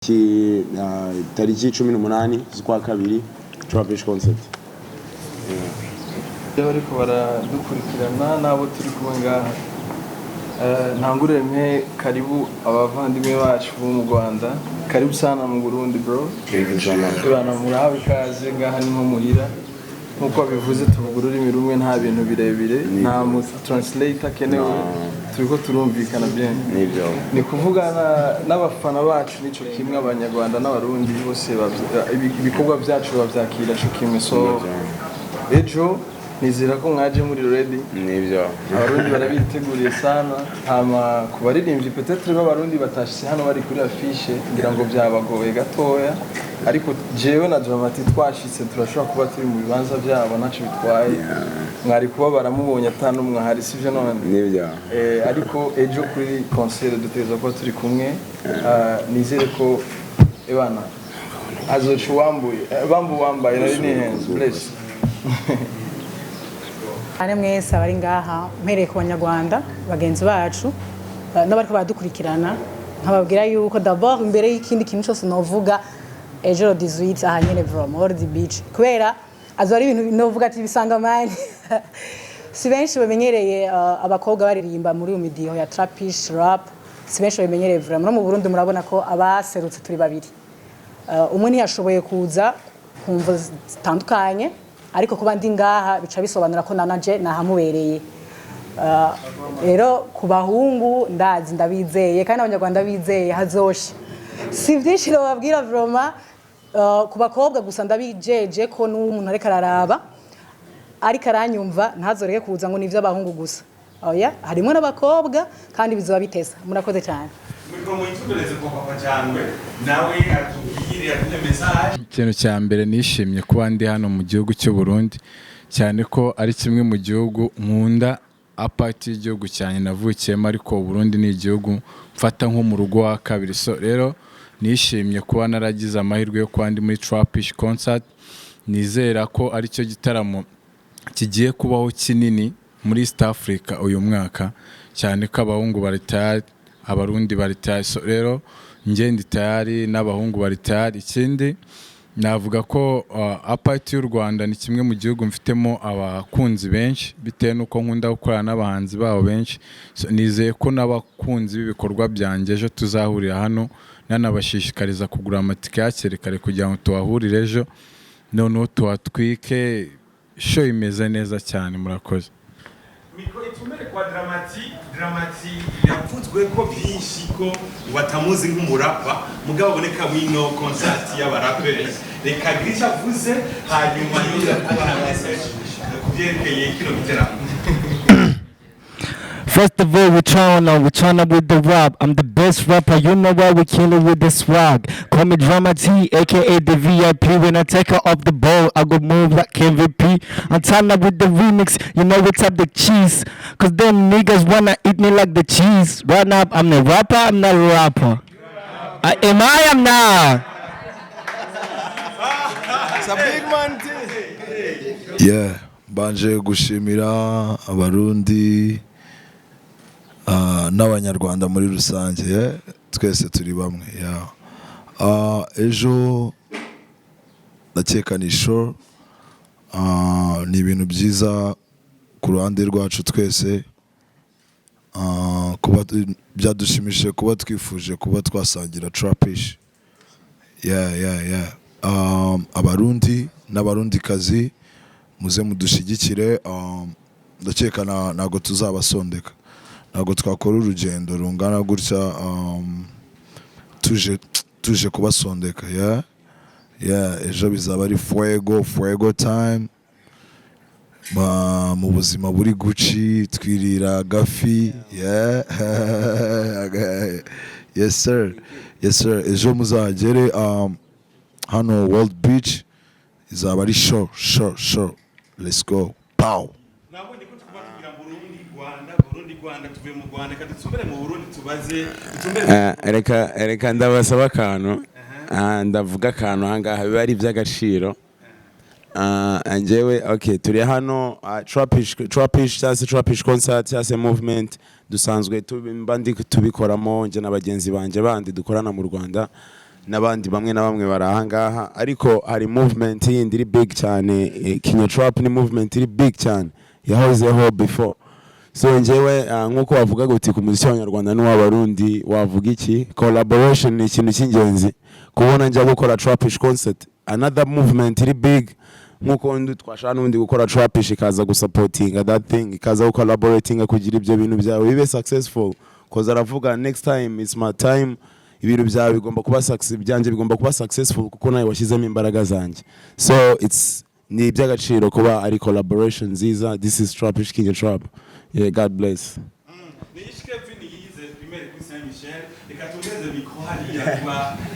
Tariki 18 z'ukwa kabiri, Trapish Concert. Iyo bariko baradukurikirana n'abo turi kumwe ngaha, ntangurire mpe karibu abavandimwe bacu bo mu Rwanda. Karibu sana mu Burundi, bro. Bana, murahawe ikaze ngaha, ni nko muhira. Nk'uko babivuze, tuvuga ururimi rumwe, nta bintu birebire, nta mu translator akenewe, turiko turumvikana bien. Nibyo. Ni kuvuga n'abafana bacu nico kimwe, Abanyarwanda n'Abarundi bose ibikorwa byacu bavyakira co kimwe. So ejo nizera ko mwaje muri ready. Nibyo. Abarundi barabiteguriye sana. Hama ku baririmbyi peut-être b'Abarundi batashitse hano bari kuri affiche, ngira ngo byabagoye gatoya, ariko jewe na Dramati twashitse, turashobora kuba turi mu bibanza byabo, ntaco bitwaye. Mwari kuba baramubonye ata n'umwe ahari, sivyo none? Nibyo. Ariko ejo kuri concert dutegerezwa kuba turi kumwe. Ah, nizere ko ebana azoca uwambuye, bambu wambaye nari nihenze bless. Ane mwese abari ngaha, mpereye ku Banyarwanda bagenzi bacu, n'abariko baradukurikirana, nkababwira yuko d'abord, imbere y'ikindi kintu cyose novuga, ejo le 18 aha nyene from World Beach, kubera azoba ari ibintu novuga ati bisangamani. Si benshi bamenyereye abakobwa baririmba muri uyu midiho ya trapish rap, si benshi babimenyereye vraiment. No mu Burundi murabona ko abaserutse turi babiri. Umwe ntiyashoboye kuza ku mvo zitandukanye, ariko kuba ndi ngaha bica bisobanura ko nanaje nahamubereye. Rero ku bahungu ndazi, ndabizeye, kandi Abanyarwanda bizeye hazosha. Si byinshi bababwira vraiment. Ku bakobwa gusa ndabijeje ko n'umuntu ariko araraba, ariko aranyumva, ntazoreke kuza ngo ni iby'abahungu gusa. Oya, harimo n'abakobwa kandi bizoba bitesa. Murakoze cyane. Micro muyitumbereze kwa Papa Cyangwe, nawe atubwire, aduhe message. Ikintu cya mbere, nishimye kuba ndi hano mu gihugu cy'u Burundi, cyane ko ari kimwe mu gihugu nkunda apart y'igihugu cyanjye navukiyemo, ariko u Burundi ni igihugu mfata nko mu rugo wa kabiri. So rero nishimye kuba naragize amahirwe yo kuba ndi muri Trapish Concert. Nizera ko aricyo gitaramo kigiye kubaho kinini muri East Africa uyu mwaka, cyane ko abahungu bari tayari, Abarundi bari tayari. So rero njye ndi tayari n'abahungu bari tayari. Ikindi navuga ko apart y'u Rwanda, ni kimwe mu gihugu mfitemo abakunzi benshi, bitewe n'uko nkunda gukorana n'abahanzi babo benshi. So, nizeye ko n'abakunzi b'ibikorwa byanjye ejo tuzahurira hano. Nanabashishikariza kugura amatike hakiri kare kugira ngo tuhahurire ejo, noneho tuhatwike, show imeze neza cyane. Murakoze. Micro itumere kwa Dramati. Dramati yavuzwe ko byinshi ko batamuzi nk'umurapa, mugabo aboneka mwino concert y'abaraperi. Reka agire icyo avuze, hanyuma yongera kubaha message ku byerekeye kino giteramo. First of all, we tryna with the rap. I'm the best rapper, you know why we kill it with the swag. Call me Drama T, aka the VIP. When I take her off the ball, I go move like MVP. I'm tryna with the remix, you know we top the cheese. 'Cause them niggas wanna eat me like the cheese. Right now, I'm the rapper, I'm not a rapper. I am, I am now. It's a big man thing. Yeah, mbanje gushimira Abarundi n'Abanyarwanda muri rusange, yeah? Twese turi bamwe, yeah. Ejo ndakeka ni show, ni ibintu byiza ku ruhande rwacu twese, kuba byadushimishije kuba twifuje kuba twasangira Trapish. Yeah. Abarundi n'Abarundikazi, muze mudushigikire. Ndakeka ntabwo tuzabasondeka, ntabwo twakora urugendo rungana gutya tuje kubasondeka. Yeah, ejo bizaba ari fuego fuego time. Mu buzima buri guci twirira gafi. Yeah, yes sir, yes sir. Ejo muzagere hano World Beach, izaba ari show show show. Let's go, pow. Nabonye ko tuba tugira Burundi Rwanda, Burundi Rwanda, tuvuye mu Rwanda, reka dutumbere mu Burundi, tubaze dutumbere. Reka ndabasaba akantu. Ndavuga akantu ahangaha biba ari iby'agaciro. Njyewe, okay, turi hano, Trapish cyangwa se Trapish Concert cyangwa se movement dusanzwe mba ndi tubikoramo, njye na bagenzi banjye bandi dukorana mu Rwanda. N'abandi bamwe na bamwe bari ahangaha, ariko hari movement yindi iri big cyane. Kinya Trap ni movement iri big cyane yahozeho before. So njyewe, nk'uko wavugaga uti ku muziki w'Abanyarwanda n'uw'Abarundi wavuga iki, collaboration ni ikintu cy'ingenzi. Kubona njya gukora trapish concert, another movement iri big, nk'uko ndi twashaka n'ubundi gukora trapish, ikaza gusupportinga that thing, ikaza gucollaboratinga kugira ibyo bintu byawe bibe successful, 'cause aravuga, "Next time it's my time, ibintu byawe bigomba kuba success, byanjye bigomba kuba successful kuko nawe washyizemo imbaraga zanjye." So it's ni iby'agaciro kuba ari collaboration nziza. This is Trapish King Trap. Yeah, God bless. Ni Ish Kevin yize primaire kuri Saint Michel. Reka tungeze micro hariya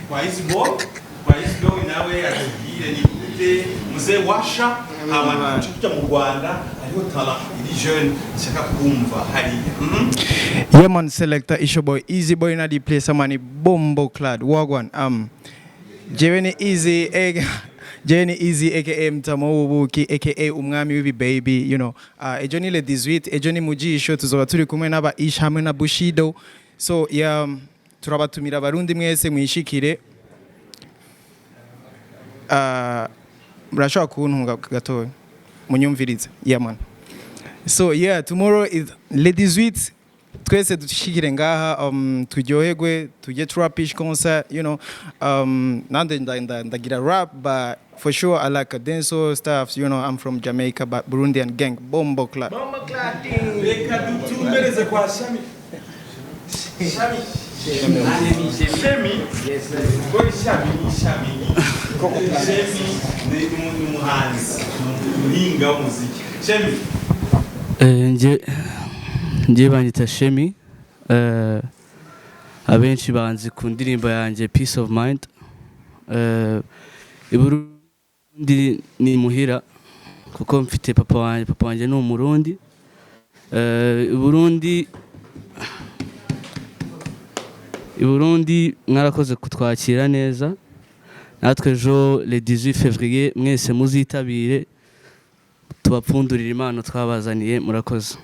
kwa Isbo, kwa Isbo, nawe atubwire ni gute muze washa hama tujya mu Rwanda, hariho talent iri jeune ishaka kumva hariya. Yeah, man, selector, it's your boy Easy Boy in the place, man, Bombo Clad, Wagwan. Jewe ni Easy, jewe ni Easy aka Mtamo w'ubuki aka umwami w'ibi baby. Ejo ni le 18, ejo ni mujisho, tuzoba turi kumwe n'aba Ish hamwe na Bushido. So, yeah, turabatumira Abarundi mwese mwishikire. Murashobora kuntunga gatoya munyumvirize. Yeah, man. So yeah, tomorrow is le 18, twese dushikire ngaha, turyoherwe, tujye trapish concert. Nande ndagira rap, but for sure I like a dancehall stuff. I'm from Jamaica, but Burundian gang, bombo clap. Reka dutumbereze kwa Shami. Shami, Shemi, ko Shami ni Shami, Shemi ni umuhanzi, ni umuhinga w'umuziki. Shemi. Nje banyita Shemi. Abenshi banzi ku ndirimbo yanjye Peace of Mind. I Burundi ni muhira kuko mfite papa wanjye, papa wanjye ni Umurundi. I Burundi mwarakoze kutwakira neza. Natwe ejo le 18 février mwese muzitabire, tubapfundurire impano twabazaniye. Murakoze.